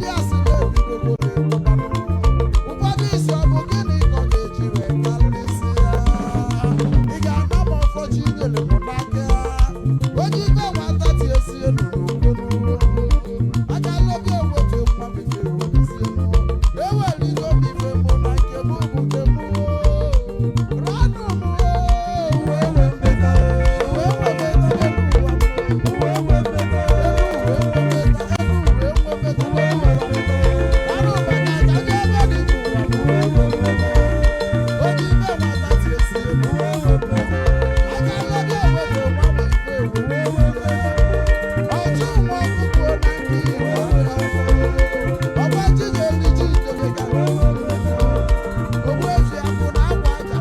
Ndị asịrị ebidogo na-ekpọbanụ. Ụfọdụ isi ọ bụ gịnị ka ọ ga-eji wee karịsịa? Ị ga-ama m ọfọ chi nyere m n'aka. Onye ibe nwata ti esi elu n'okporo. Aka lobi ewetu nwa m ife ewelisi elu. Eweligo m ife mụ na nke mụ bụ nke mụ. Ranụ m uwe wee meta, uwe wee meta elu ụwa m. Uwe wee meta, elu uwe meta, elu uwe meta, uwe wee meta. Ranụ maka ka ndị ebe dị n'ụwa m. Uwe wee meta. Onye ibe nwata ti esi elu. Uwe wee meta. Aka lobi ewetu nwa m ife ewelisi elu. Ọchụ nwa ọkụkọ na nke Igbo ọgba ji ga-eri ji itebe ka Ogbuefi akwụ na akwa aja,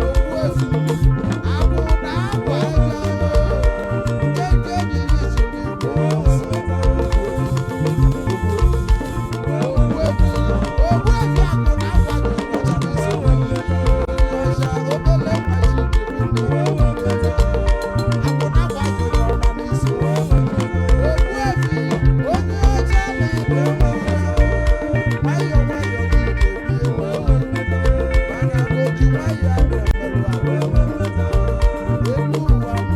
Ogbuefi akwụ na akwa aja, nke nke ejiri jiri Igbo Ogbuefi, Ogbuefi akwụ na akwa aja ọcha n'isi ọcha obele nwa ji itebe akwụ na akwa aja ọma n'isi. Ogbuefi onye ọcha na-ede nwayọọ nwayọọ gị ga-ebi ewu mana oji nwayọọ adị emerụ ahụ elu ụwa m.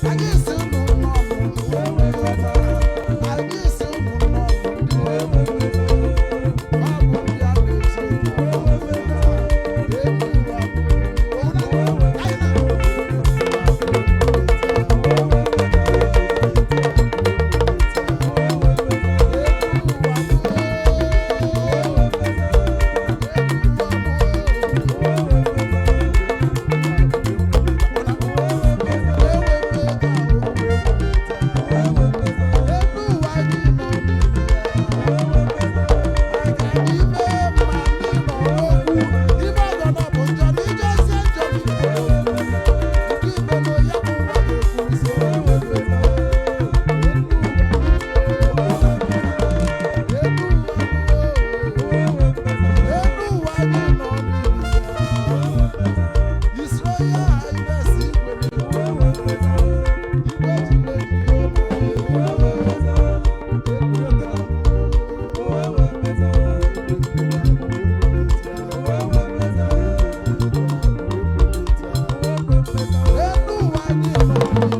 Anyị si unu nnọọ n'ụwa. Anyị si unu nnọọ n'ụwa. Ọ bụ ndị a na-eche eche. Elu ụwa. Anyị Elu ụwa anyị nọ.